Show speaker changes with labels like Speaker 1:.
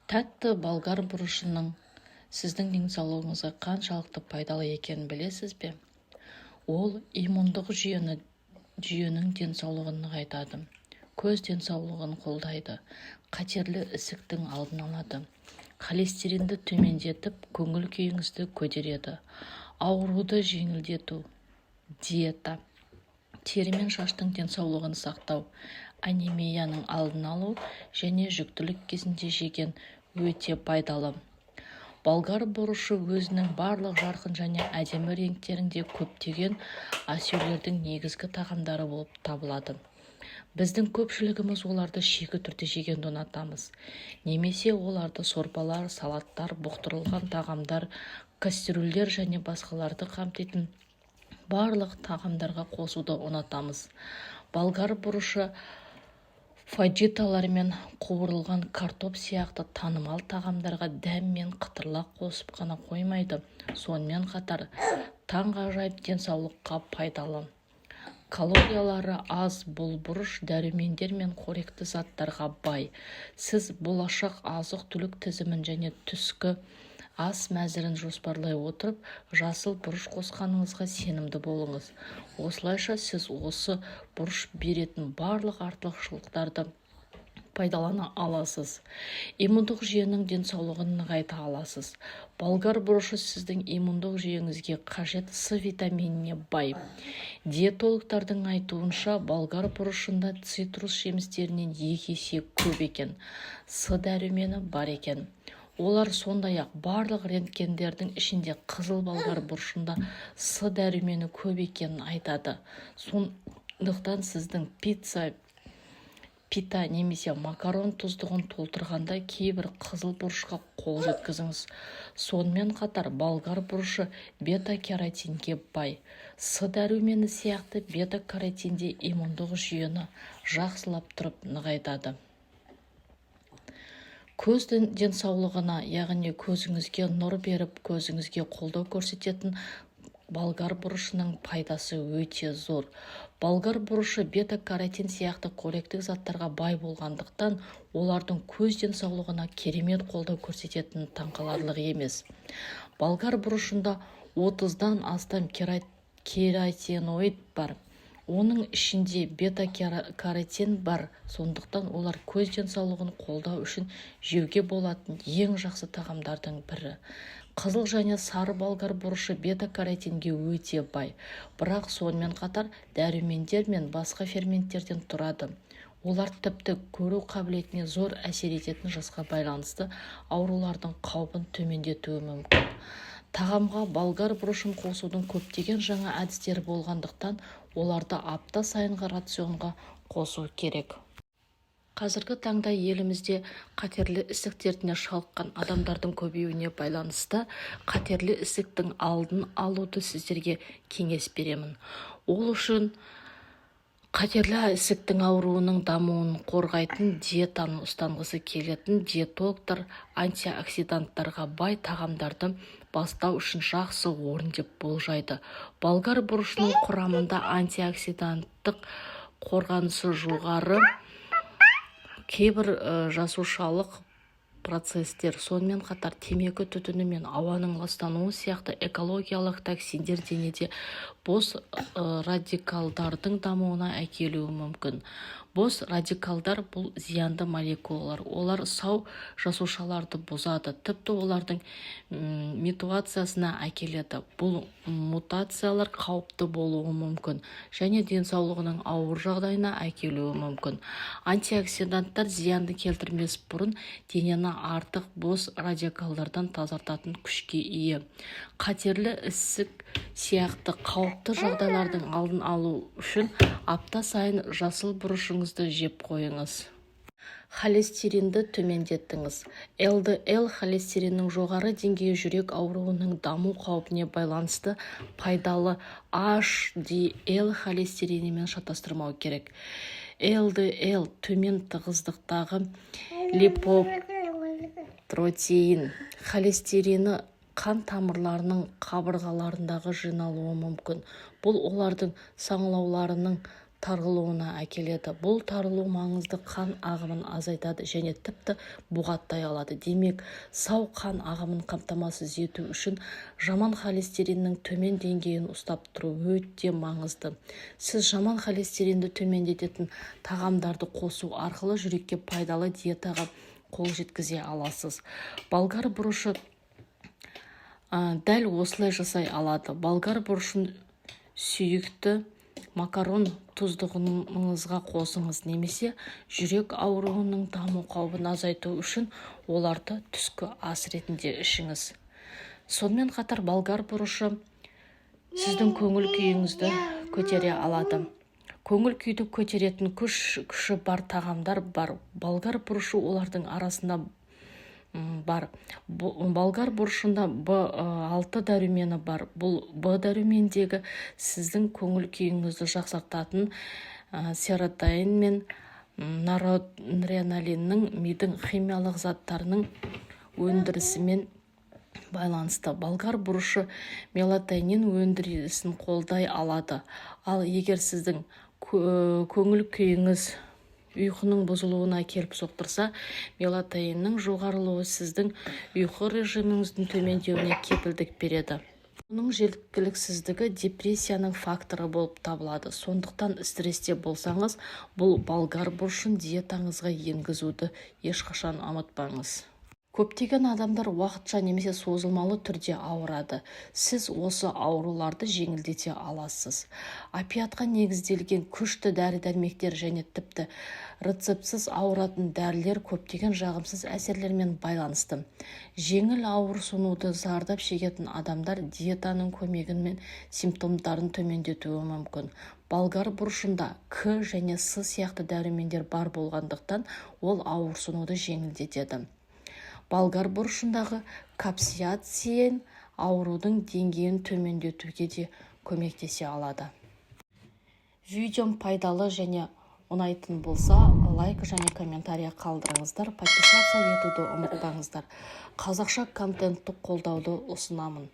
Speaker 1: Тәтті болгар бұрышының сіздің денсаулығыңызға қаншалықты пайдалы екенін білесіз бе? Ол иммундық жүйенің денсаулығын нығайтады, көз денсаулығын қолдайды, қатерлі ісіктің алдын алады, холестеринді төмендетіп, көңіл-күйіңізді көтереді, ауруды жеңілдету, диета, тері мен шаштың денсаулығын сақтау, анемияның алдын алу және жүктілік кезінде жеген өте пайдалы. Болгар бұрышы өзінің барлық жарқын және әдемі реңктерінде көптеген асүйлердің негізгі тағамдары болып табылады. Біздің көпшілігіміз оларды шикі түрде жегенді ұнатамыз немесе оларды сорпалар, салаттар, бұқтырылған тағамдар, кастрюльдер және басқаларды қамтитын барлық тағамдарға қосуды ұнатамыз. Болгар бұрышы фаджиталар мен қуырылған картоп сияқты танымал тағамдарға дәм мен қытырлық қосып қана қоймайды, сонымен қатар таңғажайып денсаулыққа пайдалы. Калориялары аз бұл бұрыш дәрумендер мен қоректі заттарға бай. Сіз болашақ азық-түлік тізімін және түскі ас мәзірін жоспарлай отырып, жасыл бұрыш қосқаныңызға сенімді болыңыз. Осылайша, сіз осы бұрыш беретін барлық артықшылықтарды пайдалана аласыз. Иммундық жүйенің денсаулығын нығайта аласыз. Болгар бұрышы сіздің иммундық жүйеңізге қажет С витаминіне бай. Диетологтардың айтуынша, болгар бұрышында цитрус жемістерінен 2 есе көп екен. С дәрумені бар екен. Олар сондай-ақ барлық рентгендердің ішінде қызыл болгар бұрышында С дәрумені көп екенін айтады. Сондықтан сіздің пицца, пита немесе макарон тұздығын толтырғанда кейбір қызыл бұрышқа қол жеткізіңіз. Сонымен қатар болгар бұрышы бета-каротинге бай. С дәрумені сияқты бета-каротин де иммундық жүйені жақсылап тұрып нығайтады. Көз денсаулығына, яғни көзіңізге нұр беріп, көзіңізге қолдау көрсететін болгар бұрышының пайдасы өте зор. Болгар бұрышы бета-каротин сияқты қоректік заттарға бай болғандықтан, олардың көз денсаулығына керемет қолдау көрсететіні таңқаларлық емес. Болгар бұрышында 30-дан астам кератиноид бар. Оның ішінде бета-каротин бар, сондықтан олар көз денсаулығын қолдау үшін жеуге болатын ең жақсы тағамдардың бірі. Қызыл және сары болгар бұрышы бета-каротинге өте бай, бірақ сонымен қатар дәрумендер мен басқа ферменттерден тұрады. Олар тіпті көру қабілетіне зор әсер ететін жасқа байланысты аурулардың қаупін төмендетуі мүмкін. Тағамға болгар бұрышын қосудың көптеген жаңа әдістері болғандықтан, оларды апта сайынғы рационға қосу керек. Қазіргі таңда елімізде қатерлі ісік дертіне шалдыққан адамдардың көбеюіне байланысты қатерлі ісіктің алдын алуды сіздерге кеңес беремін. Ол үшін қатерлі ісіктің ауруының дамуын қорғайтын диетаны ұстанғысы келетін диетологтар антиоксиданттарға бай тағамдарды бастау үшін жақсы орын деп болжайды. Болгар бұрышының құрамында антиоксиданттық қорғанысы жоғары кейбір жасушалық процесстер, сонымен қатар темекі түтіні мен ауаның ластануы сияқты экологиялық токсиндер денеде бос радикалдардың дамуына әкелуі мүмкін. Бос радикалдар – бұл зиянды молекулалар. Олар сау жасушаларды бұзады, тіпті олардың мутациясына әкеледі. Бұл мутациялар қауіпті болуы мүмкін және денсаулығының ауыр жағдайына әкелуі мүмкін. Антиоксиданттар зиянды келтірмес бұрын денені артық бос радикалдардан тазартатын күшке ие. Қатерлі ісік сияқты қауіпті жағдайлардың алдын алу үшін апта сайын жасыл бұрышыңызды жеп қойыңыз. Холестеринді төмендетіңіз. ЛДЛ холестериннің жоғары деңгейі жүрек ауруының даму қаупіне байланысты. Пайдалы HDL холестеринімен шатастырмау керек. ЛДЛ – төмен тығыздықтағы липопротеин холестерині қан тамырларының қабырғаларындағы жиналуы мүмкін. Бұл олардың саңылауларының тарылуына әкеледі. Бұл тарылу маңызды қан ағымын азайтады және тіпті бұғаттай алады. Демек, сау қан ағымын қамтамасыз ету үшін жаман холестериннің төмен деңгейін ұстап тұру өте маңызды. Сіз жаман холестеринді төмендететін тағамдарды қосу арқылы жүрекке пайдалы диетаға қол жеткізе аласыз. Болгар бұрышы дәл осылай жасай алады. Болгар бұрышын сүйікті макарон тұздығыңызға қосыңыз немесе жүрек ауруының даму қаупін азайту үшін оларды түскі ас ретінде ішіңіз. Сонымен қатар болгар бұрышы сіздің көңіл күйіңізді көтере алады. Көңіл күйді көтеретін күші бар тағамдар бар. Болгар бұрышы олардың арасында бар. Болгар бұрышында Б6 дәрумені бар. Бұл Б дәрумендегі сіздің көңіл күйіңізді жақсартатын серотонин мен норадреналиннің, мидың химиялық заттарының өндірісімен байланысты. Болгар бұрышы мелатонин өндірісін қолдай алады. Ал егер сіздің көңіл күйіңіз ұйқының бұзылуына әкеліп соқтырса, мелатониннің жоғарылауы сіздің ұйқы режиміңіздің төмендеуіне кепілдік береді. Оның жеткіліксіздігі депрессияның факторы болып табылады. Сондықтан стрессте болсаңыз, бұл болгар бұрышын диетаңызға енгізуді ешқашан ұмытпаңыз. Көптеген адамдар уақытша немесе созылмалы түрде ауырады. Сіз осы ауруларды жеңілдете аласыз. Опиатқа негізделген күшті дәрі-дәрмектер және тіпті рецептсіз ауыратын дәрілер көптеген жағымсыз әсерлермен байланысты. Жеңіл ауырсынуды зардап шегетін адамдар диетаның көмегімен симптомдарын төмендетуі мүмкін. Болгар бұрышында К және С сияқты дәрумендер бар болғандықтан, ол ауырсынуды жеңілдетеді. Болгар бұрышындағы капсаицин аурудың деңгейін төмендетуге де көмектесе алады. Видеом пайдалы және ұнайтын болса, лайк және комментарий қалдырыңыздар, подписаться етуді ұмытпаңыздар. Қазақша контентті қолдауды ұсынамын.